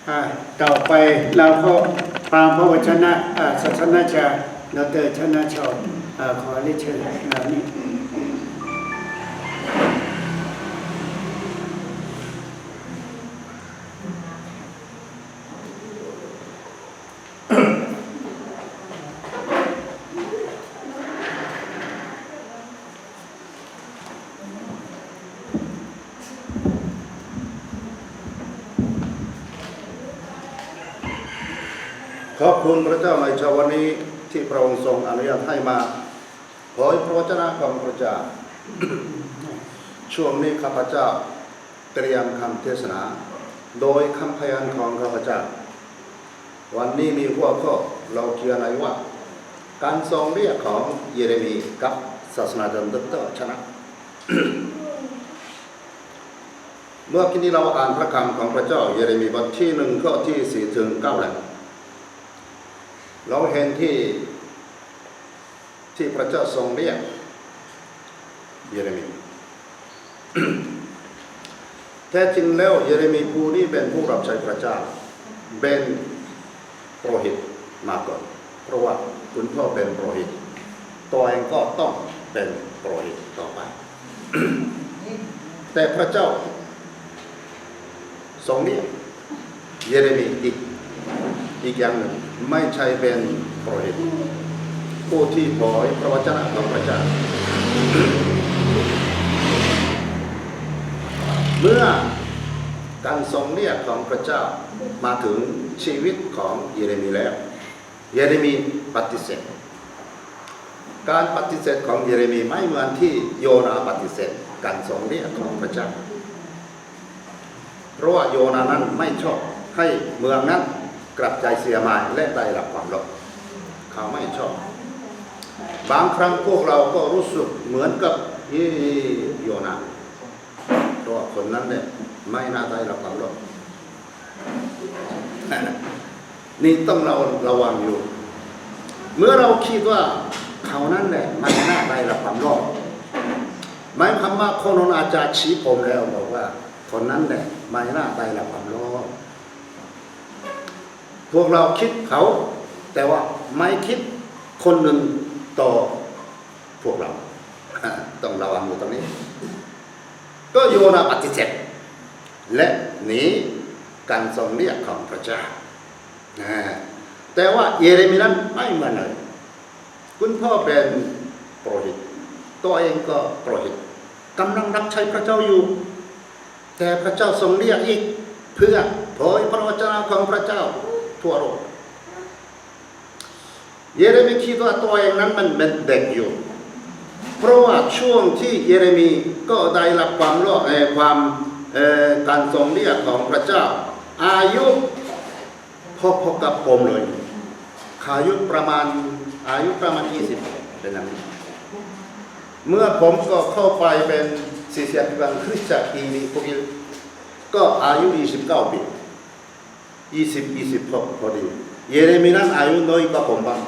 ອ່າ ຕໍ່ໄປລາວເພາະ ຕາມພະວັດທະນະ ອ່າ ສາສະນາຈານ ດອກເຕີ ຊະນະຊອນ ອ່າ ຂໍເລີນເຊີນ ແບບນີ້. ຂອບຄຸນພະເຈົ້າໃນເຊົ້າວັນນີ້ ທີ່ພະອົງຊົງອະນຸຍາດໃຫ້ມາເຜີຍພະວະຈະນະຂອງພະເຈົ້າ. ຊ່ວງນີ້ຂ້າພະເຈົ້າ ຕຽມຄຳເທດສະໜາໂດຍຄຳພະຍານຂອງຂ້າພະເຈົ້າ. ວັນນີ້ມີຫົວຂໍ້ເລົ່າກ່ຽວໃນວ່າ ການຊົງລຽກຂອງເຢເຣມີກັບສາສະນາຈານ ດອກເຕີ ຊະນະ. ເມື່ອກີ້ນີ້ເຮົາອ່ານພະຄຳຂອງພະເຈົ້າເຢເຣມີ ບົດທີໜຶ່ງ ຂໍ້ທີສີ່ເຖິງເກົ້າແລ້ວ. ເຮົາເຫັນທີ່ ທີ່ພະເຈົ້າຊົງລຽກເຢເຣມີ. ແທ້ຈິງແລ້ວ ເຢເຣມີຜູ້ນີ້ເປັນຜູ້ຮັບໃຊ້ພະເຈົ້າ, ເປັນໂປໂຣຫິດມາກ່ອນ, ເພາະວ່າຄຸນພໍ່ເປັນໂປໂຣຫິດ, ຕົວເອງກໍຕ້ອງເປັນໂປໂຣຫິດຕໍ່ໄປ. ແຕ່ພະເຈົ້າ ຊົງລຽກເຢເຣມີອີກ, ອີກຢ່າງໜຶ່ງ, ໄມ່ໃຊ່ເປັນໂປໂຣຫິດ, ຜູ້ທີ່ເຜີຍພະວະຈະນະຂອງພະເຈົ້າ. ເມື່ອການຊົງລຽກຂອງພະເຈົ້າມາເຖິງຊີວິດຂອງເຢເຣມີແລ້ວ, ເຢເຣມີປະຕິເສດ. ການປະຕິເສດຂອງເຢເຣມີໄມ່ເໝືອນທີ່ໂຍນາປະຕິເສດການຊົງລຽກຂອງພະເຈົ້າ, ເພາະວ່າໂຍນານັ້ນໄມ່ຊອບໃຫ້ເມືອງນັ້ນກັບໃຈເສຍໃໝ່ ແລະ ໄດ້ຮັບຄວາມລົບ. ເຂົາໄມ່ຊອບ. ບາງຄັ້ງພວກເຮົາກໍຮູ້ສຶກເໝືອນກັບໂຍນາ, ເພາະວ່າຄົນນັ້ນແຫຼະໄມ່ໜ້າໄດ້ຮັບຄວາມລອດ. ນີ້ຕ້ອງລະວັງຢູ່. ເມື່ອເຮົາຄິດວ່າເຂົານັ້ນແຫຼະໄມ່ໜ້າໄດ້ຮັບຄວາມລອດ, ໝາຍຄວາມວ່າຄົນນັ້ນອາດຈະຊີ້ຜົມແລ້ວບອກວ່າ ຄົນນັ້ນແຫຼະໄມ່ໜ້າໄດ້ຮັບຄວາມລອດ. ພວກເຮົາຄິດເຂົາ, ແຕ່ວ່າໄມ່ຄິດຄົນໜຶ່ງຕໍ່ພວກເຮົາ. ຕ້ອງລະວັງຢູ່ຕົງນີ້. ກໍໂຍນາປະຕິເສດ ແລະ ໜີການຊົງລຽກຂອງພຣະເຈົ້າ. ແຕ່ວ່າເຢເຣມີນັ້ນໄມ່ເໝືອນເລີຍ. ຄຸນພໍ່ເປັນປະໂລຫິດ, ຕົວເອງກໍປະໂລຫິດ, ກຳລັງຮັບໃຊ້ພຣະເຈົ້າຢູ່, ແຕ່ພຣະເຈົ້າຊົງລຽກອີກ ເພື່ອເຜີຍພຣະວະຈະນະຂອງພຣະເຈົ້າທົ່ວໂລກ. ເຢເຣມີຄິດວ່າຕົວເອງນັ້ນມັນເປັນເດັກຢູ່, ເພາະວ່າຊ່ວງທີ່ເຢເຣມີກໍໄດ້ຮັບຄວາມລອດ, ເອີ, ຄວາມ, ເອີ, ການຊົງລຽກຂອງພຣະເຈົ້າ, ອາຍຸ ພໍໆກັບຜົມເລີຍ, ອາຍຸປະມານ, ອາຍຸປະມານຊາວ ເປັນຫຍັງ. ເມື່ອຜົມກໍເຂົ້າໄປເປັນສິດຍາພິບັນຄຣິສຕະຈັກອີ່ມິວ ກໍອາຍຸຊາວເກົ້າປີ, ຊາວ ຊາວຫົກພໍດີ. ເຢເຣມີນັ້ນອາຍຸນ້ອຍກວ່າຜົມບາງ.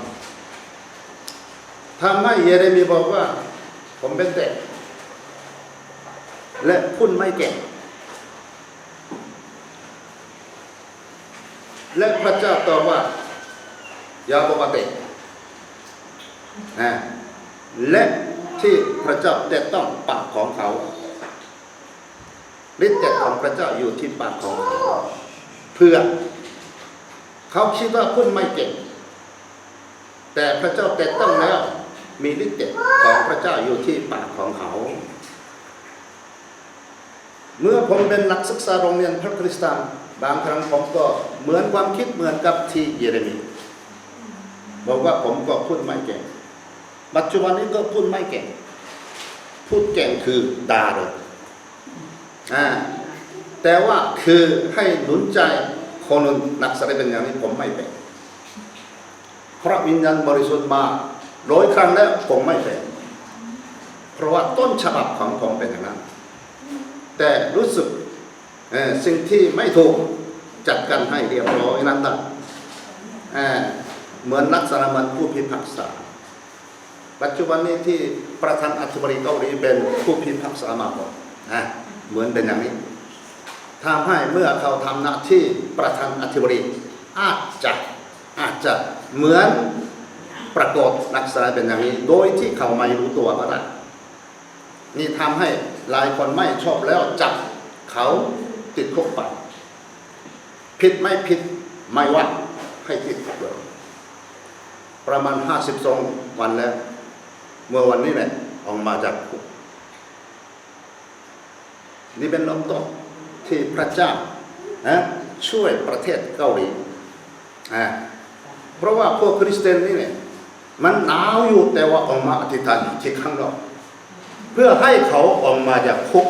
ທຳໃຫ້ເຢເຣມີບອກວ່າ ຜົມເປັນເດັກ ແລະ ພຸ້ນໄມ້ແກ່ງ. ແລະ ພຣະເຈົ້າຕອບວ່າ ຢາບອກວ່າເຕະ ນະ ແລະ ທີ່ພຣະເຈົ້າແຕະຕ້ອງປາກຂອງເຂົາ, ລິດເດດຂອງພຣະເຈົ້າຢູ່ທີ່ປາກຂອງເຂົາ, ເພື່ອເຂົາຄິດວ່າພຸ້ນໄມ້ແກ່ງ, ແຕ່ພຣະເຈົ້າແຕະຕ້ອງແລ້ວ, ມີລິດເດດຂອງພຣະເຈົ້າຢູ່ທີ່ປາກຂອງເຂົາ. ເມື່ອຜົມເປັນນັກສຶກສາໂຮງຮຽນພະຄຣິສຕານ, ບາງຄັ້ງຜົມກໍເໝືອນຄວາມຄິດເໝືອນກັບທີ່ເຢເຣມີ ບອກວ່າ ຜົມກໍພຸ້ນໄມ້ແກ່ງ. ປັດຈຸບັນນີ້ກໍພຸ້ນໄມ້ແກ່ງ, ພຸ້ນແກ່ງຄືດາເດີ ອາ ແຕ່ວ່າຄືໃຫ້ໜູນໃຈຄົນໜຶ່ງ ນັກສະແດງເປັນຢ່າງນີ້ ຜົມໄມ້ແປງ. ພຣະວິນຍານບໍລິສຸດມາຫຼາຍຄັ້ງແລ້ວ ຜົມໄມ້ແປງ, ເພາະວ່າຕົ້ນສະບັບຂອງຜົມເປັນຢ່າງນັ້ນ. ແຕ່ຮູ້ສຶກ ເອີ ສິ່ງທີ່ໄມ່ຖືກ ຈັດການໃຫ້ຮຽບຮ້ອຍນັ້ນລະ ເອີ ເໝືອນລັກສະນະເໝືອນຜູ້ພິພາກສາ. ປັດຈຸບັນນີ້ທີ່ປະທານອະທິບໍດີເກົາຫຼີເປັນຜູ້ພິພາກສາມາກກວ່າ ນະ ເໝືອນເປັນຢ່າງນີ້. ທຳໃຫ້ເມື່ອເຂົາທຳໜ້າທີ່ປະທານອະທິບໍດີ ອາດຈະ ອາດຈະເໝືອນປາກົດລັກສະນະເປັນຢ່າງນີ້ ໂດຍທີ່ເຂົາໄມ່ຮູ້ຕົວກໍໄດ້. ນີ້ທຳໃຫ້ຫຼາຍຄົນໄມ່ຊອບແລ້ວຈັບເຂົາຕິດຄຸກໄປ. ຜິດໄມ່ຜິດໄມ່ວ່າ ໃຫ້ຕິດຄຸກເລີຍ. ປະມານຫ້າສິບສອງວັນແລ້ວ, ເມື່ອວັນນີ້ແຫຼະອອກມາຈາກຄຸກ. ນີ້ເປັນເລີ່ມຕົ້ນທີ່ພຣະເຈົ້ານະ ຊ່ວຍປະເທດເກົາຫຼີ ອາ ເພາະວ່າພວກຄຣິສຕຽນນີ້ແຫຼະ ມັນໜາວຢູ່, ແຕ່ວ່າອອກມາອະທິຖານທີ່ຂ້າງນອກ ເພື່ອໃຫ້ເຂົາອອກມາຈາກຄຸກ.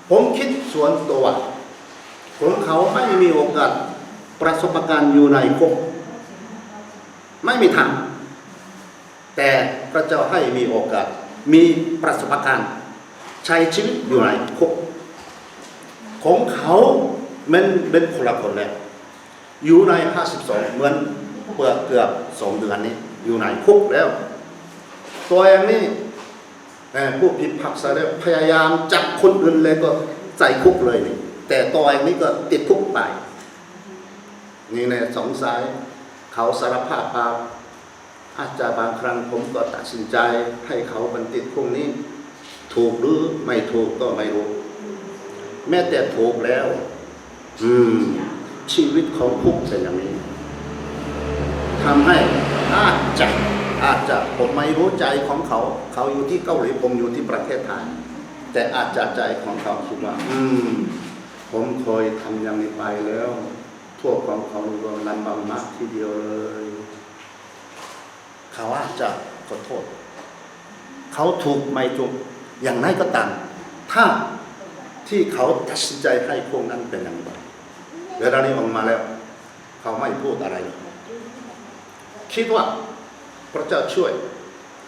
ຜົມຄິດສ່ວນຕົວ, ຄົນເຂົາໄມ່ມີໂອກາດປະສົບປະການຢູ່ໃນຄຸກ, ໄມ່ມີທາງ. ແຕ່ພຣະເຈົ້າໃຫ້ມີໂອກາດ, ມີປະສົບປະການໃຊ້ຊີວິດຢູ່ໃນຄຸກ. ຂອງເຂົາແມ່ນເປັນຄົນລະຄົນແລ້ວ. ຢູ່ໃນຫ້າສິບສອງ ເໝືອນເກືອບສອງເດືອນນີ້ ຢູ່ໃນຄຸກແລ້ວ. ຕົວເອງນີ້ ເອີ ຜູ້ພິພາກສາແລ້ວ ພະຍາຍາມຈັບຄົນອື່ນແລ້ວກໍໃສ່ຄຸກເລີຍນີ້, ແຕ່ຕົວເອງນີ້ກໍຕິດຄຸກໄປ. ນີ້ແຫຼະ ສົງໄສເຂົາສາລະພາບບາບ. ອາດຈະບາງຄັ້ງຜົມກໍຕັດສິນໃຈໃຫ້ເຂົາບັນຕິດຄຸກນີ້ ຖືກຫຼືໄມ່ຖືກກໍໄມ່ຮູ້. ແມ້ແຕ່ຖືກແລ້ວ ອືມ ຊີວິດຂອງຄຸກເປັນຢ່າງນີ້ ທຳໃຫ້ອາດຈະ ອາດຈະ ຜົມໄມ່ຮູ້ໃຈຂອງເຂົາ, ເຂົາຢູ່ທີ່ເກົາຫຼີ, ຜົມຢູ່ທີ່ປະເທດໄທ, ແຕ່ອາດຈະໃຈຂອງເຂົາຄິດວ່າ ອືມ ຜົມເຄີຍທຳຢ່າງນີ້ໄປແລ້ວ, ພວກຂອງເຂົານີ້ກໍລຳບາກມາກທີດຽວເລີຍ. ເຂົາອາດຈະຂໍໂທດ, ເຂົາຖືກໄມ່ຖືກ ຢ່າງໃດກໍຕາມ, ທ່າທີ່ເຂົາຕັດສິນໃຈໃຫ້ພວກນັ້ນເປັນຢ່າງໃດ, ເວລານີ້ອອກມາແລ້ວ ເຂົາໄມ່ພູດອະໄລເລີຍ. ຄິດວ່າ พระเจ้าช่วย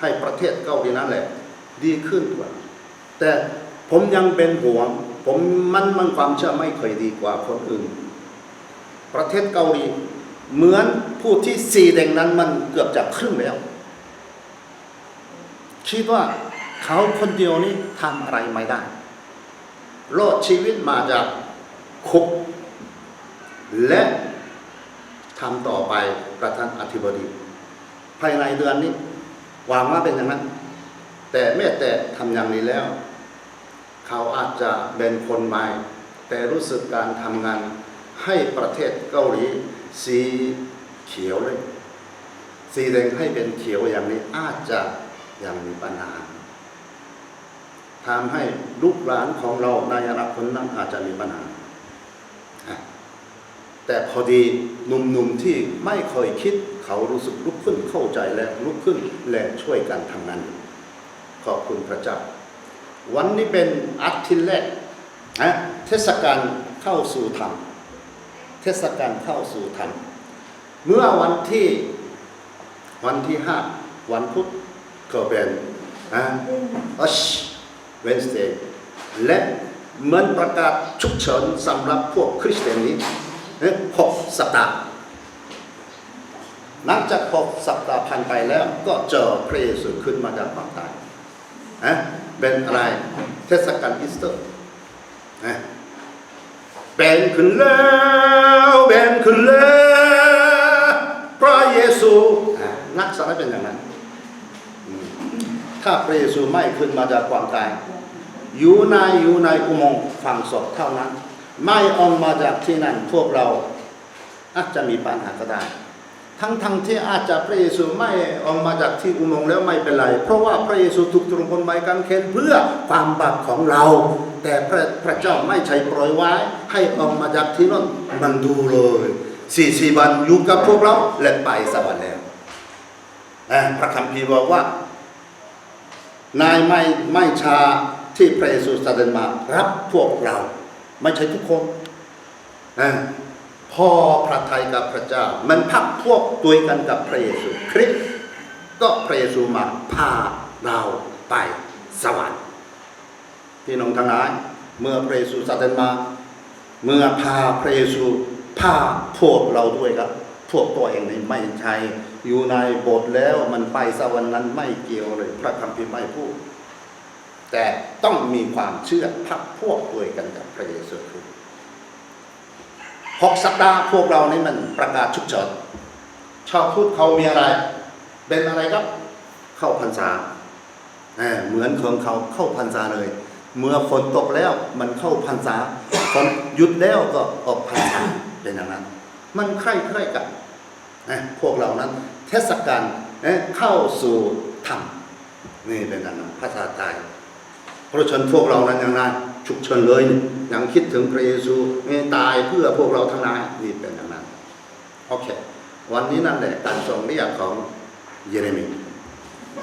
ให้ประเทศเกาหลีนั่นแหละดีขึ้นกว่า แต่ผมยังเป็นห่วง ผมมันมันความเชื่อไม่ค่อยดีกว่าคนอื่น ประเทศเกาหลีเหมือนผู้ที่สีแดงนั้นมันเกือบจะครึ่งแล้ว คิดว่าเขาคนเดียวนี้ทำอะไรไม่ได้ รอดชีวิตมาจากคุก และทำต่อไปประธานาธิบดี ภายในเดือนนี้ หวังว่าเป็นอย่างนั้น แต่แม้แต่ทำอย่างนี้แล้ว เขาอาจจะเป็นคนใหม่ แต่รู้สึกการทำงานให้ประเทศเกาหลีสีเขียวเลย สีแดงให้เป็นเขียวอย่างนี้อาจจะยังมีปัญหา ทำให้ลูกหลานของเราในอนาคตนั้นอาจจะมีปัญหา แต่พอดีหนุ่มๆที่ไม่ค่อยคิด เขารู้สึกลุกขึ้นเข้าใจและลุกขึ้นและช่วยกันทำงาน ขอบคุณพระเจ้า วันนี้เป็นอาทิตย์แรกนะ เทศกาลเข้าสู่ธรรม เทศกาลเข้าสู่ธรรม เมื่อวันที่ วันที่ห้า วันพุธ ก็เป็น อ่า Ash Wednesday และเหมือนประกาศฉุกเฉินสำหรับพวกคริสเตียนนี้ เอ๊ะ หกสัปดาห์ หลังจากหกสัปดาห์ผ่านไปแล้ว ก็เจอพระเยซูขึ้นมาจากความตาย ฮะ เป็นอะไร เทศกาลอีสเตอร์ นะ เป็นขึ้นแล้ว เป็นขึ้นแล้ว พระเยซู อ่ะ ลักษณะเป็นอย่างนั้น อืม ถ้าพระเยซูไม่ขึ้นมาจากความตาย อยู่ใน อยู่ในอุโมงค์ฝังศพเท่านั้น ไม่ออกมาจากที่นั่น พวกเราอาจจะมีปัญหาก็ได้ ทั้งๆที่อาจจะพระเยซูไม่ออกมาจากที่อุโมงค์แล้วไม่เป็นไร เพราะว่าพระเยซูถูกตรึงบนไม้กางเขนเพื่อความบาปของเรา แต่พระ พระเจ้าไม่ใช่ปล่อยไว้ให้ออกมาจากที่นั่น มันดูเลย สี่สิบวันอยู่กับพวกเราและไปสวรรค์แล้ว นะ พระคัมภีร์บอกว่า นายไม้ ไม้ชาที่พระเยซูเสด็จมารับพวกเรา ไม่ใช่ทุกคน นะ พอพระทัยกับพระเจ้า มันพรรคพวกด้วยกันกับพระเยซูคริสต์ ก็พระเยซูมาพาเราไปสวรรค์ พี่น้องทั้งหลาย เมื่อพระเยซูเสด็จมา เมื่อพาพระเยซูพาพวกเราด้วยครับ พวกตัวเองนี่ไม่ใช่อยู่ในโบสถ์แล้วมันไปสวรรค์นั้นไม่เกี่ยวเลย พระคัมภีร์ไม่พูด แต่ต้องมีความเชื่อพรรคพวกด้วยกันกับพระเยซูคริสต์ หกสัปดาห์พวกเรานี่มันประกาศฉุกเฉิน ชาวพุทธเขามีอะไร เป็นอะไรครับ เข้าพรรษา อ่า เหมือนของเขาเข้าพรรษาเลย เมื่อฝนตกแล้วมันเข้าพรรษา ฝนหยุดแล้วก็ออกพรรษา เป็นอย่างนั้น มันคล้ายๆกัน นะ พวกเรานั้นเทศกาล นะ เข้าสู่ธรรม นี่เป็นอย่างนั้น ภาษาไทย เพราะฉะนั้นพวกเรานั้นยังไง ฉุกเฉินเลย ยังคิดถึงพระเยซู นี่ ตายเพื่อพวกเราทั้งหลาย นี่เป็นอย่างนั้น โอเค วันนี้นั่นแหละการทรงเรียกของเยเรมีย์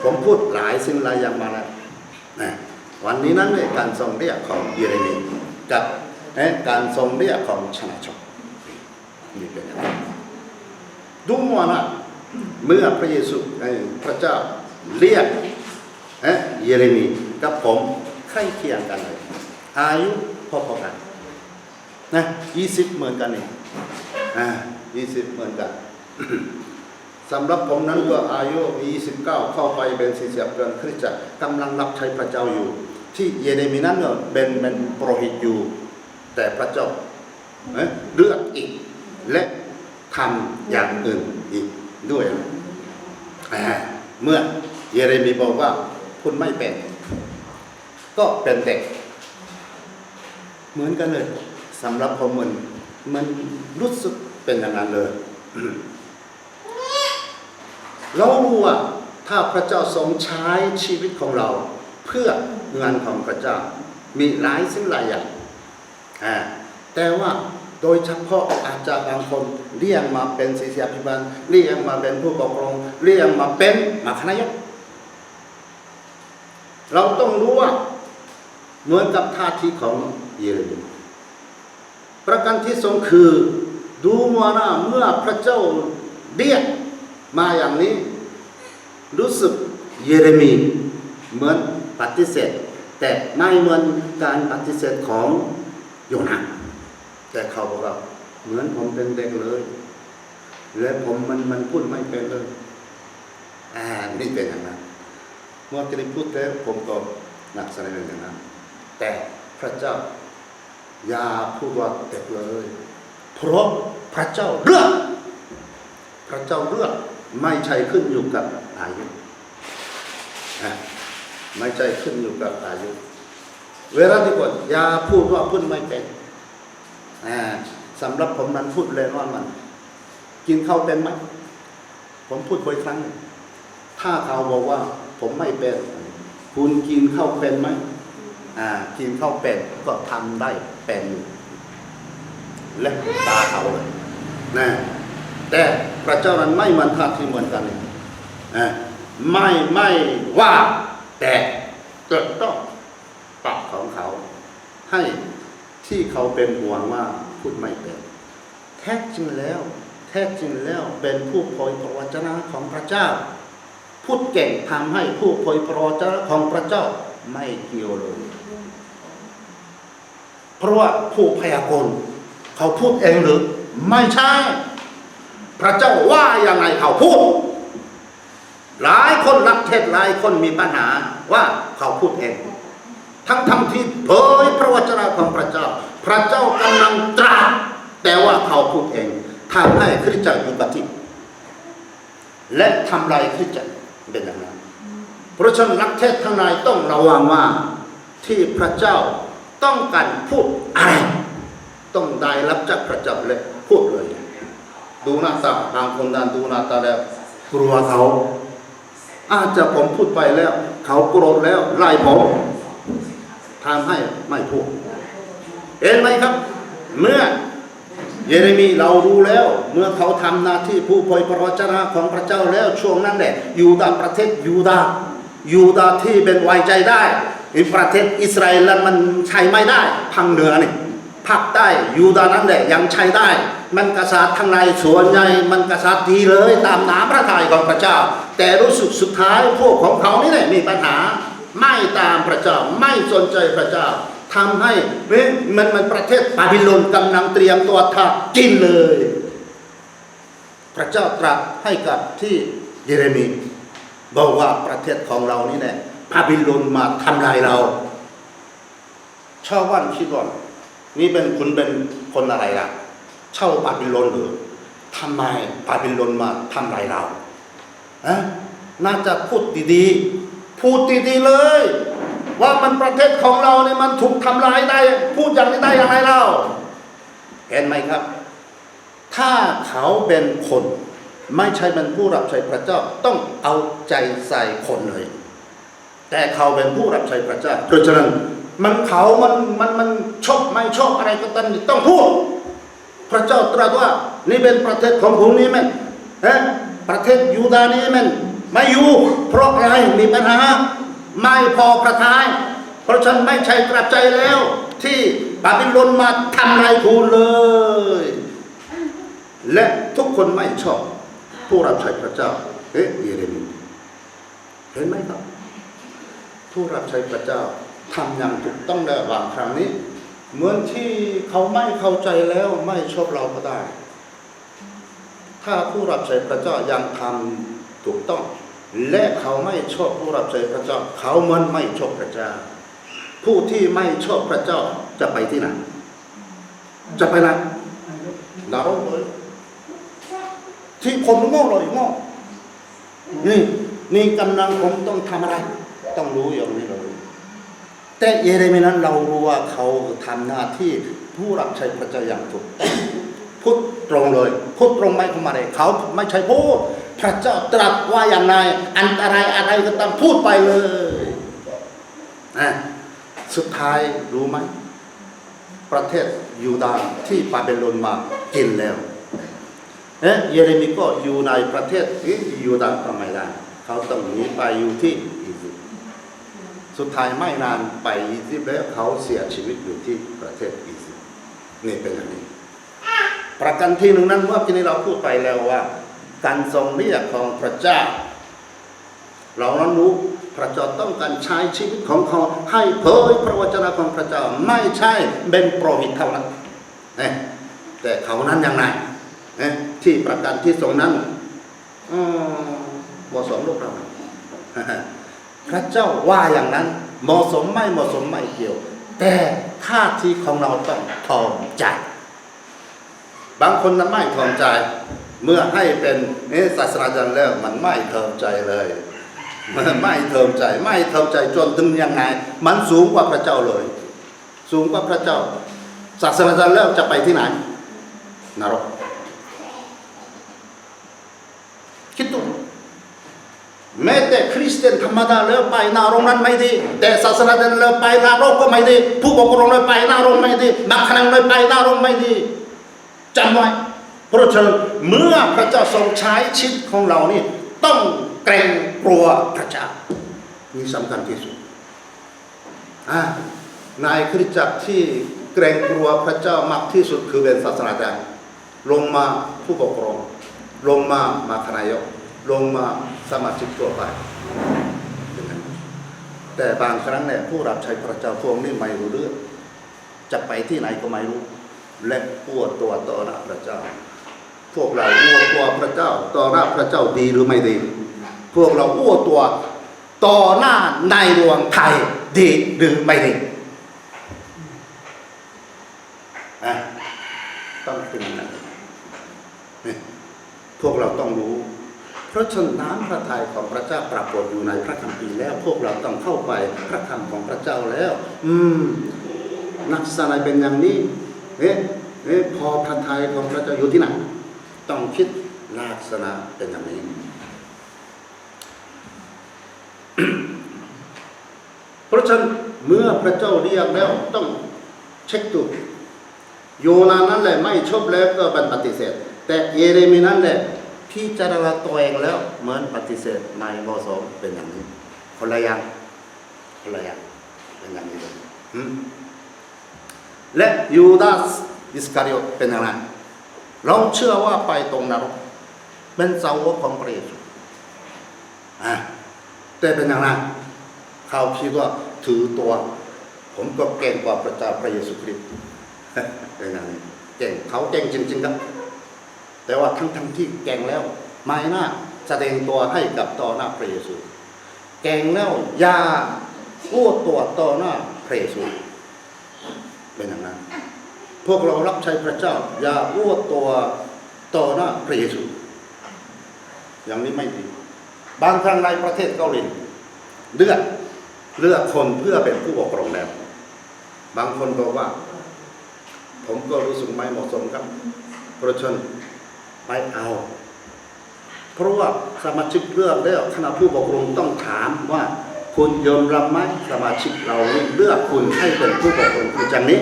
ผมพูดหลายสิ่งหลายอย่างมาแล้ว นะ วันนี้นั่นแหละการทรงเรียกของเยเรมีย์ กับ เอ๊ะ การทรงเรียกของชนะชน นี่เป็นอย่างนั้น ดูมัวนะ เมื่อพระเยซู เอ่อ พระเจ้าเรียก เอ๊ะ เยเรมีย์กับผมใกล้เคียงกันเลย อายุพอๆกัน นะ ยี่สิบเหมือนกันนี่ อ่า ยี่สิบเหมือนกัน สำหรับผมนั้นก็อายุยี่สิบเก้า เข้าไปเป็นสี่สิบเดือน คริสตจักรกำลังรับใช้พระเจ้าอยู่ ที่เยเรมีย์นั้นก็เป็น เป็นปุโรหิตอยู่ แต่พระเจ้า เอ๊ะ เลือกอีก และทำอย่างอื่นอีกด้วย อ่า เมื่อเยเรมีย์บอกว่าคุณไม่เป็น ก็เป็นเด็ก เหมือนกันเลย สำหรับผมมัน มันรู้สึกเป็นอย่างนั้นเลย เรารู้ว่าถ้าพระเจ้าทรงใช้ชีวิตของเราเพื่องานของพระเจ้า มีหลายสิ่งหลายอย่าง อ่า แต่ว่าโดยเฉพาะอาจารย์บางคนเลี้ยงมาเป็นศิษยาภิบาล เลี้ยงมาเป็นผู้ปกครอง เลี้ยงมาเป็นมัคคณายก เราต้องรู้ว่าเหมือนกับท่าทีของเยเรมีย์ ประการที่สองคือ ดูมัวนะ เมื่อพระเจ้าเรียกมาอย่างนี้ ຮູ້ສຶກເຢເຣມີເໝືອນປະຕິເສດ, ແຕ່ໄມ່ເໝືອນການປະຕິເສດຂອງໂຍນາ. ແຕ່ເຂົາບອກວ່າ ເໝືອນຜົມເປັນເດັກເລີຍ ແລະ ຜົມມັນ ມັນພູດໄມ່ເປັນເລີຍ. ອາ ນີ້ເປັນຢ່າງນັ້ນ. ເມື່ອກີ້ນີ້ພູດແທ້ ຜົມກໍນັກສະແດງຢ່າງນັ້ນ. ແຕ່ພຣະເຈົ້າ ຢ່າພູດວ່າເດັກເລີຍ, ເພາະພຣະເຈົ້າເລືອກ, ພຣະເຈົ້າເລືອກ ໄມ່ໃຊ່ຂຶ້ນຢູ່ກັບອາຍຸ, ອາ ໄມ່ໃຊ່ຂຶ້ນຢູ່ກັບອາຍຸ. ເວລາທີ່ວ່າ ຢ່າພູດວ່າເພິ່ນໄມ່ເປັນ. ອາ ສຳລັບຜົມນັ້ນ ພູດແລ້ວນອນມັນ ກິນເຂົ້າເປັນໄໝ? ຜົມພູດບໍ່ອີກຄັ້ງ. ຖ້າເຂົາບອກວ່າ ຜົມໄມ່ເປັນ, ຄຸນກິນເຂົ້າເປັນໄໝ? ອາ ກິນເຂົ້າເປັນ ກໍທຳໄດ້ເປັນຢູ່ ແລະ ຕາເຂົາເລີຍນະ. ແຕ່ພຣະເຈົ້ານັ້ນໄມ່ມັນທ່າທີ່ເໝືອນກັນນີ້ ອາ ໄມ່ ໄມ້ວ່າ ແຕ່ເກີດຕ້ອງປາກຂອງເຂົາ ໃຫ້ທີ່ເຂົາເປັນຫ່ວງວ່າ ພູດໄມ່ເປັນ. ແທ້ຈິງແລ້ວ, ແທ້ຈິງແລ້ວເປັນຜູ້ເຜີຍພະວະຈະນະຂອງພຣະເຈົ້າ. ພູດເກັ່ງທຳໃຫ້ຜູ້ເຜີຍພະວະຈະນະຂອງພຣະເຈົ້າໄມ່ກ່ຽວເລີຍ. ເພາະວ່າຜູ້ພະຍາກອນເຂົາພູດເອງຫຼື? ໄມ່ໃຊ່. ພຣະເຈົ້າວ່າຢ່າງໃດເຂົາພູດ. ຫຼາຍຄົນລັກເທັດ, ຫຼາຍຄົນມີບັນຫາວ່າເຂົາພູດເອງ, ທັງໆທີ່ເຜີຍພະວະຈະນະຂອງພຣະເຈົ້າ, ພຣະເຈົ້າກຳລັງຕຣາດ, ແຕ່ວ່າເຂົາພູດເອງ ທຳໃຫ້ຄຣິສຕະຈັກຢູ່ກັບທີ່ ແລະ ທຳລາຍຄຣິສຕະຈັກ ເປັນຢ່າງນັ້ນ. ເພາະສະນັ້ນ ນັກເທດທັງຫຼາຍຕ້ອງລະວັງວ່າ ທີ່ພຣະເຈົ້າຕ້ອງການພູດອະໄລ ຕ້ອງໄດ້ຮັບຈາກພຣະເຈົ້າ ແລະ ພູດເລີຍ. ດູໜ້າຕາ, ບາງຄົນນັ້ນດູໜ້າຕາແລ້ວ ກົວເຂົາ, ອາດຈະຜົມພູດໄປແລ້ວ ເຂົາໂກຣດແລ້ວ ໄລ່ຜົມ, ທຳໃຫ້ໄມ່ພູດ. ເຫັນໄໝຄັບ? ເມື່ອ ເຢເຣມີເຮົາຮູ້ແລ້ວ, ເມື່ອເຂົາທຳໜ້າທີ່ຜູ້ເຜີຍພະວະຈະນະຂອງພຣະເຈົ້າແລ້ວ, ຊ່ວງນັ້ນແຫຼະ ຢູດາ, ປະເທດຢູດາ, ຢູດາທີ່ເປັນໄວ້ໃຈໄດ້, ປະເທດອິດສະຣາເອລນັ້ນມັນໃຊ້ໄມ່ໄດ້, ພາກເໜືອນີ້, ພາກໃຕ້ຢູດານັ້ນແຫຼະຍັງໃຊ້ໄດ້, ມັນກະສັດທັງຫຼາຍສ່ວນໃຫຍ່ມັນກະສັດດີເລີຍ, ຕາມນ້ຳພຣະທັຍຂອງພຣະເຈົ້າ. ແຕ່ຮູ້ສຶກສຸດທ້າຍພວກຂອງເຂົານີ້ແຫຼະມີບັນຫາ, ໄມ່ຕາມພຣະເຈົ້າ, ໄມ່ສົນໃຈພຣະເຈົ້າ. ທຳໃຫ້ ເອີ ມັນ ມັນປະເທດບາບິໂລນກຳລັງຕຽມຕົວຖ້າກິນເລີຍ. ພຣະເຈົ້າຕລັດໃຫ້ກັບທີ່ເຢເຣມີ ບອກວ່າ ປະເທດຂອງເຮົານີ້ແຫຼະ ບາບິໂລນມາທຳລາຍເຮົາ. ຊາວບ້ານຄິດວ່າ ນີ້ເປັນ ຄຸນເປັນຄົນອະໄລລະ? ຊາວບາບິໂລນເຫຼື? ທຳໄມບາບິໂລນມາທຳລາຍເຮົາ? ຮະ? ໜ້າຈະພູດດີໆ, ພູດດີໆເລີຍ ວ່າມັນປະເທດຂອງເຮົານີ້ມັນຖືກທຳລາຍໄດ້, ພູດຢ່າງນີ້ໄດ້ຢ່າງໃດລາວ? ເຫັນໄໝຄັບ? ຖ້າເຂົາເປັນຄົນ, ໄມ່ໃຊ່ເປັນຜູ້ຮັບໃຊ້ພຣະເຈົ້າ, ຕ້ອງເອົາໃຈໃສ່ຄົນເລີຍ. ແຕ່ເຂົາເປັນຜູ້ຮັບໃຊ້ພຣະເຈົ້າ, ເພາະສະນັ້ນ ມັນ ເຂົາ ມັນ ມັນ ມັນຊອບໄມ່ຊອບອະໄລກໍຕາມ ຕ້ອງພູດ. ພຣະເຈົ້າຕລັດວ່າ ນີ້ເປັນປະເທດຂອງຜູ້ນີ້ແມ່ນ, ເອີ ປະເທດຢູດານີ້ແມ່ນ, ໄມ່ຢູ່ ເພາະອະໄລ ມີບັນຫາ, ໄມ່ພໍພຣະທັຍ. ເພາະສະນັ້ນ ໄມ້ໃສ່ຕາມໃຈແລ້ວ ທີ່ບາບິໂລນມາທຳລາຍຄູນເລີຍ. ແລະ ທຸກຄົນໄມ່ຊອບຜູ້ຮັບໃຊ້ພຣະເຈົ້າ. ເອ ເຢເຣມີ. ເຫັນໄໝຄັບ? ຜູ້ຮັບໃຊ້ພຣະເຈົ້າທຳຢ່າງຖືກຕ້ອງແລ້ວ. ບາງຄັ້ງນີ້ ເໝືອນທີ່ເຂົາໄມ່ເຂົ້າໃຈແລ້ວ, ໄມ່ຊອບເຮົາກໍໄດ້. ຖ້າຜູ້ຮັບໃຊ້ພຣະເຈົ້າຍັງທຳຖືກຕ້ອງ ແລະ ເຂົາໄມ່ຊອບຜູ້ຮັບໃຊ້ພຣະເຈົ້າ, ເຂົາເໝືອນໄມ່ຊອບພຣະເຈົ້າ. ຜູ້ທີ່ໄມ່ຊອບພຣະເຈົ້າຈະໄປທີ່ໃນ? ຈະໄປນະ ນະລົກເລີຍ ທີ່ຄົນໂງ່ເລີຍໂງ່. ນີ້ ນີ້ກຳລັງຄົນຕ້ອງທຳອະໄລ? ຕ້ອງຮູ້ຢ່າງນີ້ເລີຍ. ແຕ່ເຢເຣມີນັ້ນ ເຮົາຮູ້ວ່າເຂົາທຳໜ້າທີ່ຜູ້ຮັບໃຊ້ພຣະເຈົ້າຢ່າງຖືກຕ້ອງ. ພູດຕົງເລີຍ, ພູດຕົງໄໝ? ເຂົາມາໄດ້, ເຂົາໄມ່ໃຊ່ພູດ. ພຣະເຈົ້າຕລັດວ່າຢ່າງໃດ, ອັນຕະລາຍອະໄລກໍຕ້ອງ ພູດໄປເລີຍ. ອາ ສຸດທ້າຍຮູ້ໄໝ? ປະເທດຢູດາທີ່ບາບິໂລນມາກິນແລ້ວ. ເອ ເຢເຣມີກໍຢູ່ໃນປະເທດທີ່ຢູດາກໍໄມ່ໄດ້, ເຂົາຕ້ອງໜີໄປຢູ່ທີ່ອີຢິບ. ສຸດທ້າຍໄມ່ນານໄປອີຢິບແລ້ວ, ເຂົາເສຍຊີວິດຢູ່ທີ່ປະເທດອີຢິບ. ນີ້ເປັນຢ່າງນີ້. ປະການທີໜຶ່ງນັ້ນ ເມື່ອກີ້ນີ້ເຮົາພູດໄປແລ້ວວ່າ ການຊົງຮຽກຂອງພຣະເຈົ້າ ເຮົານັ້ນຮູ້ ພະເຈົ້າຕ້ອງການໃຊ້ຊີວິດຂອງເຂົາໃຫ້ເຜີຍພະວະຈະນະຂອງພະເຈົ້າ, ໄມ່ໃຊ່ເປັນໂປຣຫິດເທົ່ານັ້ນ. ເອີ ແຕ່ເຂົານັ້ນຍັງໄງ ເອີ ທີ່ປະການທີ່ຊົງນັ້ນ ເອີ ບໍ່ສົມລູກເຮົາ. ພະເຈົ້າວ່າຢ່າງນັ້ນ ເໝາະສົມໄມ່ເໝາະສົມໄມ່ກ່ຽວ, ແຕ່ທ່າທີຂອງເຮົາຕ້ອງຖ່ອມໃຈ. ບາງຄົນນະໄມ່ຖ່ອມໃຈ ເມື່ອໃຫ້ເປັນ ເອ ສາດສະດາຈານແລ້ວ ມັນໄມ່ຖ່ອມໃຈເລີຍ ໄມ່ຖ່ອມໃຈ ໄມ່ຖ່ອມໃຈຈົນເຖິງຍັງໄງ ມັນສູງກວ່າພະເຈົ້າເລີຍ ສູງກວ່າພະເຈົ້າ. ສາດສະດາຈານແລ້ວຈະໄປທີ່ໄຫນ? ນະລົກ. ຄິດດູ ແມ້ແຕ່ຄຣິສຕຽນທຳມະດາແລ້ວໄປນະລົກນັ້ນໄມ່ດີ, ແຕ່ສາດສະດາຈານແລ້ວໄປນະລົກກໍໄມ່ດີ, ຜູ້ປົກຄອງແລ້ວໄປນະລົກໄມ່ດີ, ນັກຂະໜາງແລ້ວໄປນະລົກໄມ່ດີ. ຈຳໄວ້ ເພາະສະນັ້ນ ເມື່ອພະເຈົ້າຊົງໃຊ້ຊີວິດຂອງເຮົານີ້ ຕ້ອງເກງກົວພະເຈົ້າ. ນີ້ສຳຄັນທີ່ສຸດ. ອາ ໃນຄຣິສຕະຈັກທີ່ເກງກົວພະເຈົ້າມັກທີ່ສຸດ ຄືເປັນສາດສະດາຈານ ລົງມາຜູ້ປົກຄອງ, ລົງມາ ມະຄະນາຍົກ, ລົງມາສະມາຊິກທົ່ວໄປ. ເປັນຫຍັງ? ແຕ່ບາງຄັ້ງແຫຼະ ຜູ້ຮັບໃຊ້ພະເຈົ້າພວກນີ້ໄມ່ຮູ້ເລື່ອງ, ຈະໄປທີ່ໄຫນກໍໄມ່ຮູ້ ແລະ ອວດຕົວຕໍ່ໜ້າພະເຈົ້າ. ພວກເຮົາອວດຕົວພະເຈົ້າຕໍ່ໜ້າພະເຈົ້າດີຫຼືໄມ່ດີ? ພວກເຮົາອວດຕົວຕໍ່ໜ້າໃນຫຼວງໄທດີຫຼືໄມ່ດີ? ອາ ຕ້ອງເປັນນັ້ນ ນີ້ ພວກເຮົາຕ້ອງຮູ້. ເພາະສະນັ້ນ ນ້ຳພະທັຍຂອງພະເຈົ້າປາກົດຢູ່ໃນພະຄຳພີແລ້ວ, ພວກເຮົາຕ້ອງເຂົ້າໄປພະຄຳຂອງພະເຈົ້າແລ້ວ. ອືມ ລັກສະນະເປັນຢ່າງນີ້ ເອີ ເອີ ເພາະພະທັຍຂອງພະເຈົ້າຢູ່ທີ່ນັ້ນ, ຕ້ອງຄິດລັກສະນະເປັນຢ່າງນີ້. ເພາະສະນັ້ນ ເມື່ອພະເຈົ້າຮຽກແລ້ວຕ້ອງເຊັກດູ. ໂຍນານັ້ນແຫຼະໄມ່ຊົບແລ້ວກໍບັນປະຕິເສດ, ແຕ່ເຢເຣມີນັ້ນແຫຼະພິຈາລະນາຕົວເອງແລ້ວເໝືອນປະຕິເສດໄມ່ເໝາະສົມ. ເປັນຢ່າງນີ້ ຄົນລະຢ່າງ ຄົນລະຢ່າງ ເປັນຢ່າງນີ້ເລີຍ. ອືມ ແລະ ຢູດາສອິດສະກາຣິໂອດເປັນຢ່າງນັ້ນ. ລາວເຊື່ອວ່າໄປຕົກນະລົກ ເປັນສາວົກຂອງພະເຢຊູ. ອາ ແຕ່ເປັນຢ່າງນັ້ນ ເຂົາຄິດວ່າຖືຕົວ ຜົມກໍເກັ່ງກວ່າພະເຈົ້າພະເຢຊູຄຣິດ. ເປັນຢ່າງນີ້ ເກັ່ງ ເຂົາເກັ່ງຈິງໆ ຄັບ. ແຕ່ວ່າທັງໆທີ່ເກັ່ງແລ້ວ ໄມ່ໜ້າສະແດງຕົວໃຫ້ກັບຕໍ່ໜ້າພະເຢຊູ. ເກັ່ງແລ້ວຢ່າອວດຕົວຕໍ່ໜ້າພະເຢຊູ. ເປັນຢ່າງນັ້ນ ພວກເຮົາຮັບໃຊ້ພະເຈົ້າ ຢ່າອວດຕົວຕໍ່ໜ້າພະເຢຊູ. ຢ່າງນີ້ໄມ່ດີ. ບາງຄັ້ງໃນປະເທດເກົາຫຼີ ເລືອກ ເລືອກຄົນເພື່ອເປັນຜູ້ປົກຄອງແລ້ວ ບາງຄົນບອກວ່າ ຜົມກໍຮູ້ສຶກໄມ່ເໝາະສົມກັບ ເພາະສະນັ້ນ ໄປເອົາ ເພາະວ່າສະມາຊິກເລືອກແລ້ວ ຄະນະຜູ້ປົກຄອງຕ້ອງຖາມວ່າ ຄຸນຍອມຮັບໄໝ? ສະມາຊິກເຫຼົ່ານີ້ເລືອກຄຸນໃຫ້ເປັນຜູ້ປົກຄອງຄືຈັ່ງນີ້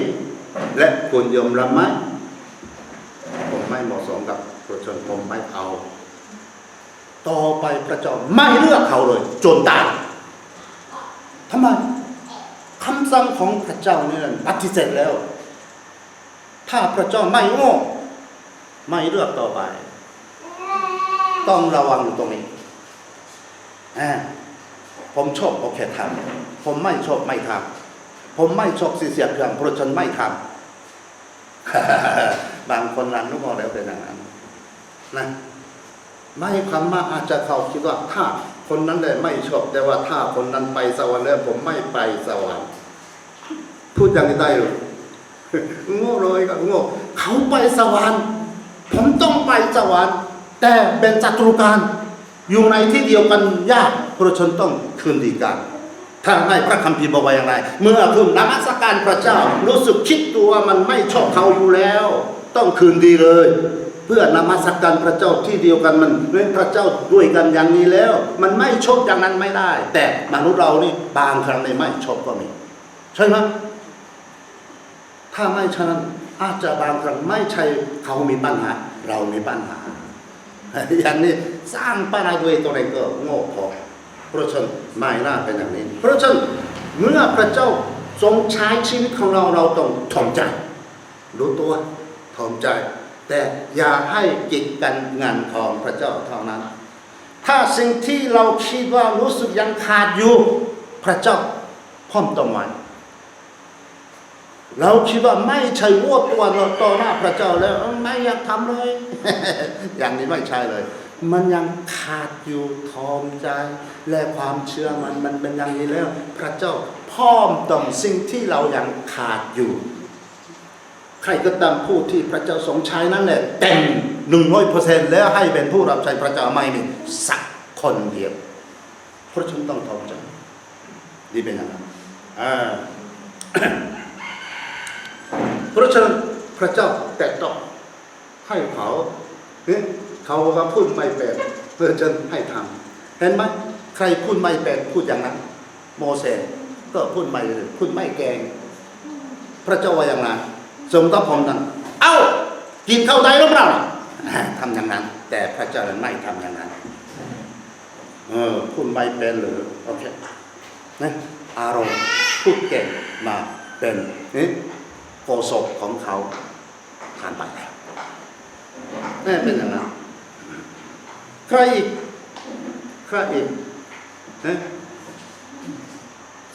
ແລະ ຄຸນຍອມຮັບໄໝ? ຜົມໄມ່ເໝາະສົມກັບ ເພາະສະນັ້ນ ຜົມໄມ່ເອົາ. ຕໍ່ໄປພະເຈົ້າໄມ່ເລືອກເຂົາເລີຍຈົນຕາຍ. ທຳໄມ? ຄຳສັ່ງຂອງພະເຈົ້ານີ້ນັ້ນປະຕິເສດແລ້ວ. ຖ້າພະເຈົ້າໄມ່ອອກ ໄມ່ເລືອກຕໍ່ໄປ ຕ້ອງລະວັງຢູ່ຕົງນີ້. ອາ ຜົມຊອບ ໂອເຄ ທຳ, ຜົມໄມ່ຊອບ ໄມ່ທຳ, ຜົມໄມ່ຊອບຊິເສຍເຄື່ອງ ເພາະສະນັ້ນ ໄມ່ທຳ. ບາງຄົນລັນລູກອອກແລ້ວເປັນຢ່າງນັ້ນນະ. ໝາຍຄວາມວ່າອາດຈະເຂົາຄິດວ່າ ຖ້າຄົນນັ້ນແຫຼະໄມ່ຊອບ, ແຕ່ວ່າຖ້າຄົນນັ້ນໄປສະຫວັນແລ້ວ ຜົມໄມ່ໄປສະຫວັນ. ພູດຢ່າງນີ້ໄດ້ເລີຍ. ໂງ່ເລີຍກໍໂງ່. ເຂົາໄປສະຫວັນ, ຜົມຕ້ອງໄປສະຫວັນ, ແຕ່ເປັນສັດຕູກັນ. ຢູ່ໃນທີ່ດຽວກັນຍາກ, ເພາະສະນັ້ນຕ້ອງຄືນດີກັນ. ຖ້າໃນພະຄຳພີບອກວ່າຢ່າງໃດ? ເມື່ອຄຸນນະມັດສະການພະເຈົ້າ ຮູ້ສຶກຄິດຕົວວ່າມັນໄມ່ຊອບເຂົາຢູ່ແລ້ວ, ຕ້ອງຄືນດີເລີຍ ເພື່ອນະມັດສະການພະເຈົ້າທີ່ດຽວກັນ. ມັນເປັນພະເຈົ້າດ້ວຍກັນຢ່າງນີ້ແລ້ວ, ມັນໄມ່ຊອບຢ່າງນັ້ນໄມ່ໄດ້. ແຕ່ມະນຸດເຮົານີ້ບາງຄັ້ງໃນໄມ່ຊອບກໍມີ, ໃຊ່ໄໝ? ຖ້າໄມ່ສະນັ້ນ ອາດຈະບາງຄັ້ງໄມ່ໃຊ່ເຂົາມີບັນຫາ, ເຮົາມີບັນຫາ. ຢ່າງນີ້ສ້າງປານາດ້ວຍຕົວເອງກໍໂງ່ພໍ. ເພາະສະນັ້ນ ໝາຍໜ້າເປັນຢ່າງນີ້. ເພາະສະນັ້ນ ເມື່ອພະເຈົ້າຊົງໃຊ້ຊີວິດຂອງເຮົາ, ເຮົາຕ້ອງຖ່ອມໃຈ, ຮູ້ຕົວ, ຖ່ອມໃຈ, ແຕ່ຢ່າໃຫ້ກິດການງານຂອງພະເຈົ້າເທົ່ານັ້ນ. ถ้าสิ่งที่เราคิดว่ารู้สึกยังขาดอยู่ พระเจ้าพร้อมเติมไว้ เราคิดว่าไม่ใช่โอ้ตัวต่อหน้าพระเจ้าแล้ว ไม่อยากทำเลย อย่างนี้ไม่ใช่เลย มันยังขาดอยู่ ทอมใจ และความเชื่อมัน มันเป็นอย่างนี้แล้ว พระเจ้าพร้อมเติมสิ่งที่เรายังขาดอยู่ ใครก็ตามผู้ที่พระเจ้าทรงใช้นั่นแหละ เต็ม หนึ่งร้อยเปอร์เซ็นต์ แล้วให้เป็นผู้รับใช้พระเจ้า ไม่มีสักคนเดียว เพราะฉะนั้นต้องทอมใจ ดีเป็นอย่างนั้น อ่า เพราะฉะนั้นพระเจ้าแตะต้องให้เขา เอ๊ะ เขาบอกว่าพูดไม่เป็น เพราะฉะนั้นให้ทำ เห็นไหม ใครพูดไม่เป็น พูดอย่างนั้น โมเสสก็พูดไม่ พูดไม่เก่ง พระเจ้าว่าอย่างนั้น สมกับผมนั้น เอ้า กินข้าวได้หรือเปล่า ทำอย่างนั้น แต่พระเจ้านั้นไม่ทำอย่างนั้น เออ พูดไม่เป็นหรือ โอเค นะ อาโรนพูดเก่งมาเป็น นี่ โฆษกของเขา ผ่านไป แม่เป็นอย่างนั้น ใครอีก ใครอีก นะ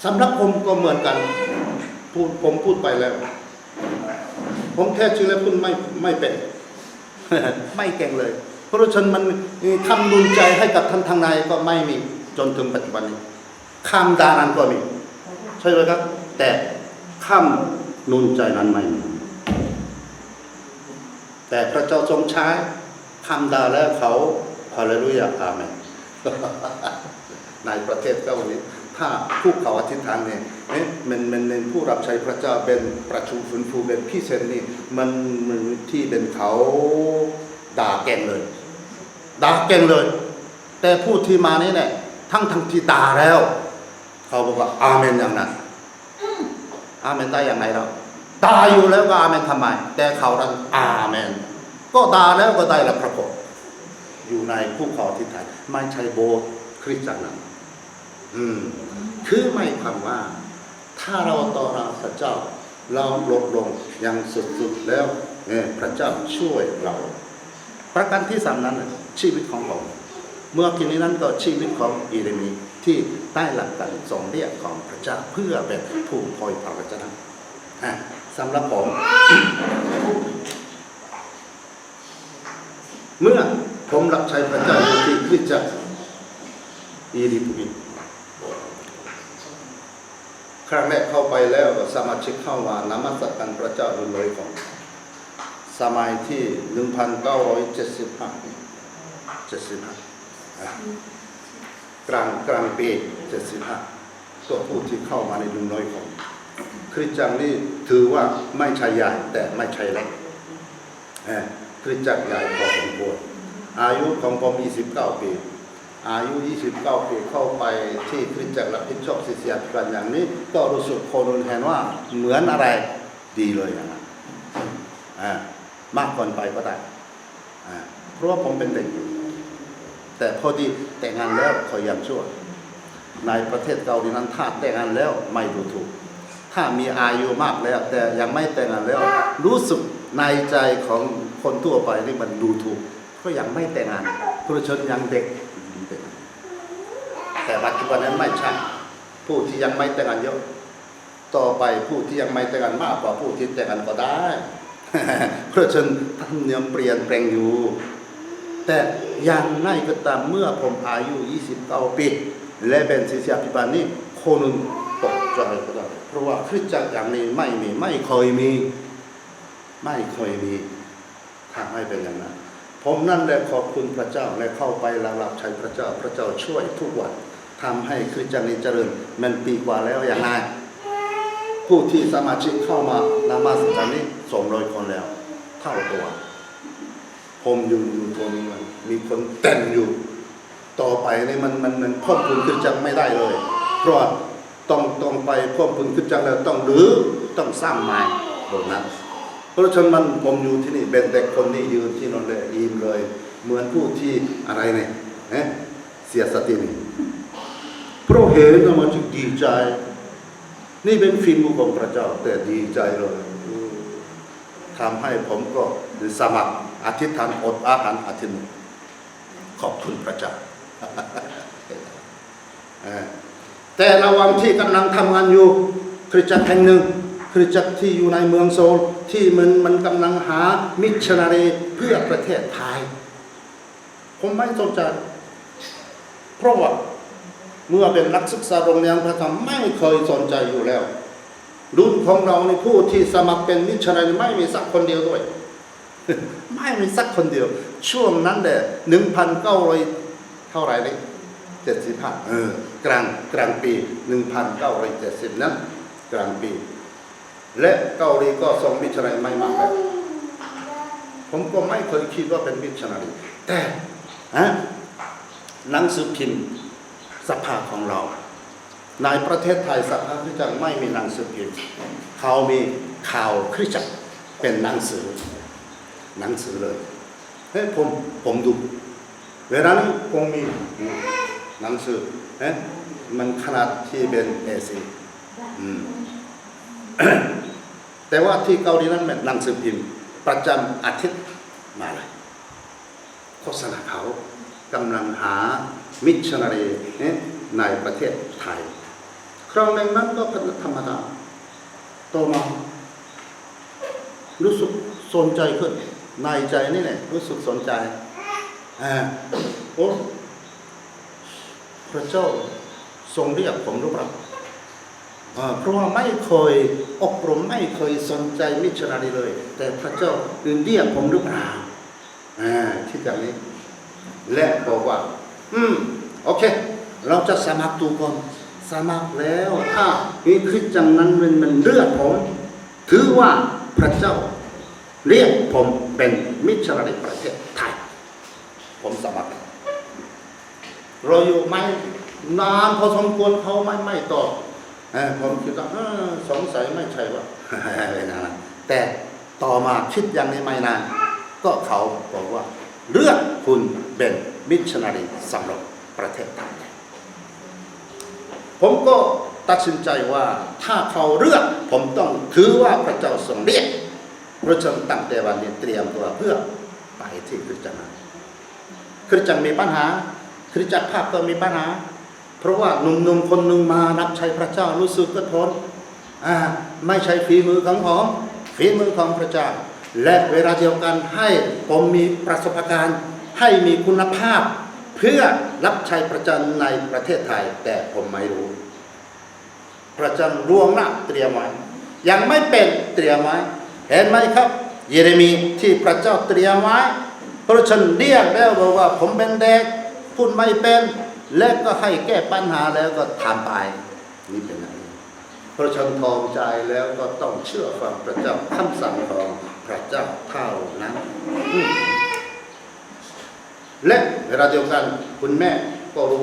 สำหรับผมก็เหมือนกัน พูด ผมพูดไปแล้ว ผมแท้จริงแล้วพูดไม่ ไม่เป็น ไม่เก่งเลย เพราะฉะนั้นมัน คำหนุนใจให้กับท่านทางในก็ไม่มี จนถึงปัจจุบันนี้ คำด่านั้นก็มี ใช่ไหมครับ แต่คำหนุนใจนั้นไม่มี แต่พระเจ้าทรงใช้ คำด่าแล้วเขา ฮาเลลูยา อาเมน ในประเทศเกาหลี ถ้าพวกเขาอธิษฐานเนี่ย เอ๊ะ มัน มัน มันผู้รับใช้พระเจ้าเป็นประชุมฟื้นฟูเป็นพรีเซนต์นี่ มัน มันที่เป็นเขาด่าแกล้งเลย ด่าแกล้งเลย แต่ผู้ที่มานี่แหละ ทั้งๆที่ด่าแล้ว เขาบอกว่า อาเมน อย่างนั้น อาเมนได้อย่างไรเรา ด่าอยู่แล้วก็อาเมนทำไม แต่เขาดันอาเมน ก็ด่าแล้วก็ได้รับพระพร อยู่ในภูเขาอธิษฐาน ไม่ใช่โบสถ์คริสตจักรนั้น อืม คือหมายความว่า ถ้าเราต่อหน้าพระเจ้า เราลดลงอย่างสุดๆแล้ว เออ พระเจ้าช่วยเรา ประการที่สามนั้นน่ะ ชีวิตของผม เมื่อกี้นี้นั้นก็ชีวิตของเยเรมีที่ได้รับการทรงเรียกของพระเจ้าเพื่อเป็นผู้เผยพระวจนะ อ่ะ สำหรับผม เมื่อผมรับใช้พระเจ้าอยู่ที่คริสตจักรอีริปุกิ ครั้งแรกเข้าไปแล้ว สมาชิกเข้ามานมัสการพระเจ้าหนึ่งร้อยคน สมัยที่หนึ่งพันเก้าร้อยเจ็ดสิบห้า เจ็ดสิบห้า อ่ะ กลาง กลางปีเจ็ดสิบห้า ก็ผู้ที่เข้ามาในหนึ่งร้อยคน คริสตจักรนี่ถือว่าไม่ใช่ใหญ่ แต่ไม่ใช่เล็ก เอ่อ คริสตจักรใหญ่พอสมควร อายุของผมยี่สิบเก้าปี อายุยี่สิบเก้าปี เข้าไปที่คริสตจักรรับผิดชอบศิษยาภิบาลอย่างนี้ ก็รู้สึกคนอื่นเห็นว่าเหมือนอะไร ดีเลยอย่างนั้น อ่า มากเกินไปก็ได้ อ่า เพราะว่าผมเป็นเด็กอยู่ แต่พอดีแต่งงานแล้วค่อยยังชั่ว ในประเทศเกาหลีนั้น ถ้าแต่งงานแล้วไม่ดูถูก ถ้ามีอายุมากแล้ว แต่ยังไม่แต่งงานแล้ว รู้สึกในใจของคนทั่วไปนี่มันดูถูก เพราะยังไม่แต่งงาน เพราะฉะนั้นยังเด็ก แต่ปัจจุบันนั้นไม่ใช่ ผู้ที่ยังไม่แต่งงานเยอะ ต่อไปผู้ที่ยังไม่แต่งงานมากกว่าผู้ที่แต่งงานก็ได้ เพราะฉะนั้นธรรมเนียมเปลี่ยนแปลงอยู่ แต่อย่างไรก็ตาม เมื่อผมอายุยี่สิบเก้าปี และเป็นศิษยาภิบาลนี้ คนอื่นตกใจก็ได้ เพราะว่าคริสตจักรอย่างนี้ไม่มี ไม่เคยมี ไม่เคยมี ทำให้เป็นอย่างนั้น ผมนั่นแหละขอบคุณพระเจ้า และเข้าไปรับใช้พระเจ้า พระเจ้าช่วยทุกวัน ทำให้คริสตจักรนี้เจริญ มันปีกว่าแล้วอย่างไร ผู้ที่สมาชิกเข้ามานมัสการนี้สองร้อยคนแล้ว เท่าตัว ผมยืนอยู่ตรงนี้มันมีคนเต็มอยู่ ต่อไปนี่มัน มัน มันเพิ่มพูนคริสตจักรไม่ได้เลย เพราะว่าต้อง ต้องไปเพิ่มพูนคริสตจักรแล้วต้องรื้อ ต้องสร้างใหม่โบสถ์นั้น เพราะฉะนั้นมัน ผมอยู่ที่นี่เป็นแต่คนนี่ยืนที่นั่นเลย อิ่มเลย เหมือนผู้ที่อะไรเนี่ย ฮะ เสียสตินี่ เพราะเห็นแล้วมันจึงดีใจ นี่เป็นฝีมือของพระเจ้า แต่ดีใจเลย ทำให้ผมก็สมัครอธิษฐานอดอาหารอาทิตย์หนึ่ง ขอบคุณพระเจ้า ເອີ ແຕ່ລະຫວ່າງທີ່ກຳລັງທຳງານຢູ່ຄຣິສຕະຈັກແຫ່ງໜຶ່ງ, ຄຣິສຕະຈັກທີ່ຢູ່ໃນເມືອງໂຊລ, ທີ່ມັນ, ມັນກຳລັງຫາມິດຊະນາຣີເພື່ອປະເທດໄທ, ຜົມໄມ່ສົນໃຈ, ເພາະວ່າເມື່ອເປັນນັກສຶກສາໂຮງຮຽນພະທຳ ໄມ່ເຄີຍສົນໃຈຢູ່ແລ້ວ. ລຸ້ນຂອງເຮົານີ້ ຜູ້ທີ່ສະໝັກເປັນມິດຊະນາຣີ ໄມ່ມີສັກຄົນດຽວດ້ວຍ. ໄມ່ມີສັກຄົນດຽວ. ຊ່ວງນັ້ນແຫຼະ ໜຶ່ງພັນເກົ້າຮ້ອຍ ເທົ່າໃດນີ້ ເຈັດສິບຫ້າ ເອີ ກາງ, ກາງປີ ໜຶ່ງພັນເກົ້າຮ້ອຍເຈັດສິບນັ້ນ ກາງປີ ແລະ ເກົາຫຼີກໍສົ່ງມິດຊະນາຣີໃໝ່ມາແລ້ວ. ຜົມກໍໄມ່ເຄີຍຄິດວ່າເປັນມິດຊະນາຣີ ແຕ່ ຮະ ໜັງສືພິມສະພາຂອງເຮົາ ໃນປະເທດໄທ ສະພາຄຣິສຕະຈັກໄມ່ມີໜັງສືພິມ, ເຂົາມີຂ່າວຄຣິສຕະຈັກເປັນໜັງສື, ໜັງສືເລີຍ. ເອີ ຜົມ, ຜົມດູ ເວລານີ້ຄົງມີໜັງສື ເອີ ມັນຂະໜາດທີ່ເປັນເອສີ່ ອືມ ແຕ່ວ່າທີ່ເກົາຫຼີນັ້ນແມ່ນໜັງສືພິມປະຈຳອາທິດມາເລີຍ. ໂຄສະນາເຂົາກຳລັງຫາມິດຊະນາຣີໃນປະເທດໄທ. ຄຣາວໜຶ່ງນັ້ນກໍທຳມະດາ. ຕໍ່ມາຮູ້ສຶກສົນໃຈຂຶ້ນ, ໃນໃຈນີ້ແຫຼະຮູ້ສຶກສົນໃຈ. ອາ ໂອ້ ພະເຈົ້າຊົງລຽກຜົມຫຼືເປົ່າ? ອາ ເພາະວ່າໄມ່ເຄີຍອົບຮົມ, ໄມ່ເຄີຍສົນໃຈມິດຊະນາຣີເລີຍ, ແຕ່ພະເຈົ້າລຽກຜົມຫຼືເປົ່າ? ອາ ຄິດຢ່າງນີ້ ແລະ ບອກວ່າ ອືມ ໂອເຄ ເຮົາຈະສະໝັກດູກ່ອນ. ສະໝັກແລ້ວ ຖ້າມີຄຣິສຕະຈັກນັ້ນແມ່ນ, ແມ່ນເລືອກຜົມ, ຖືວ່າພະເຈົ້າລຽກຜົມເປັນມິດຊະນາຣີປະເທດໄທ. ຜົມສະໝັກ. ລໍຢູ່ໄມ່ນານພໍສົມຄວນ, ເຂົາໄມ່, ໄມ່ຕອບ. ເອີ ຜົມຄິດວ່າ ເອີ ສົງໄສໄມ່ໃຊ່ວ່າ ເປັນຫຍັງນະ. ແຕ່ຕໍ່ມາຄິດຢ່າງນີ້ໃໝ່ນະ, ກໍເຂົາບອກວ່າ ເລືອກຄຸນເປັນມິດຊະນາຣີສຳລັບປະເທດໄທ. ຜົມກໍຕັດສິນໃຈວ່າ ຖ້າເຂົາເລືອກ, ຜົມຕ້ອງຖືວ່າພະເຈົ້າຊົງລຽກ. ເພາະສະນັ້ນ ຕັ້ງແຕ່ວັນນີ້ຕຽມຕົວເພື່ອໄປທີ່ຄຣິສຕະຈັກ. ຄຣິສຕະຈັກມີບັນຫາ, ຄຣິສຕະຈັກພາບກໍມີບັນຫາ, ເພາະວ່າໜຸ່ມໆຄົນໜຶ່ງມາຮັບໃຊ້ພະເຈົ້າ ຮູ້ສຶກເກີດຜົນ, ອາ, ໄມ່ໃຊ່ຝີມືຂອງຜົມ, ຝີມືຂອງພະເຈົ້າ, ແລະ ເວລາດຽວກັນໃຫ້ຜົມມີປະສົບການ, ໃຫ້ມີຄຸນນະພາບເພື່ອຮັບໃຊ້ພະເຈົ້າໃນປະເທດໄທ, ແຕ່ຜົມໄມ່ຮູ້. ພະເຈົ້າລ່ວງໜ້າຕຽມໄວ້, ຍັງໄມ່ເປັນ, ຕຽມໄວ້. ເຫັນໄໝຄັບ? ເຢເຣມີທີ່ພະເຈົ້າຕຽມໄວ້. ເພາະສະນັ້ນລຽກແລ້ວບອກວ່າ ຜົມເປັນເດັກ, ພູດໄມ່ເປັນ, ແລະ ກໍໃຫ້ແກ້ບັນຫາແລ້ວກໍຖາມໄປ. ນີ້ເປັນຫຍັງ? ເພາະສະນັ້ນ ຖ້າເຂົ້າໃຈແລ້ວກໍຕ້ອງເຊື່ອຟັງພະເຈົ້າ, ຄຳສັ່ງຂອງພະເຈົ້າເທົ່ານັ້ນ. ອືມ. ແລະ ເວລາດຽວກັນ ຄຸນແມ່ກໍຮູ້,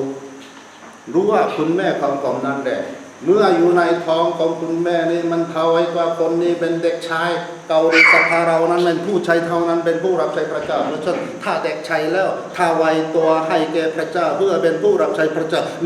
ຮູ້ວ່າຄຸນແມ່ຂອງຜົມນັ້ນແຫຼະ ເມື່ອຢູ່ໃນທ້ອງຂອງຄຸນແມ່ນີ້ ມັນເຖົ້າໄວກວ່າຄົນນີ້ເປັນເດັກຊາຍ. ເກົາຫຼີສະພາເຮົານັ້ນແມ່ນຜູ້ຊາຍເທົ່ານັ້ນເປັນຜູ້ຮັບໃຊ້ພະເຈົ້າ. ເພາະສະນັ້ນ ຖ້າເດັກຊາຍແລ້ວ ຖ້າໄວຕົວໃຫ້ແກ່ພະເຈົ້າ ເພື່ອເປັນຜູ້ຮັບໃຊ້ພະເຈົ້າ,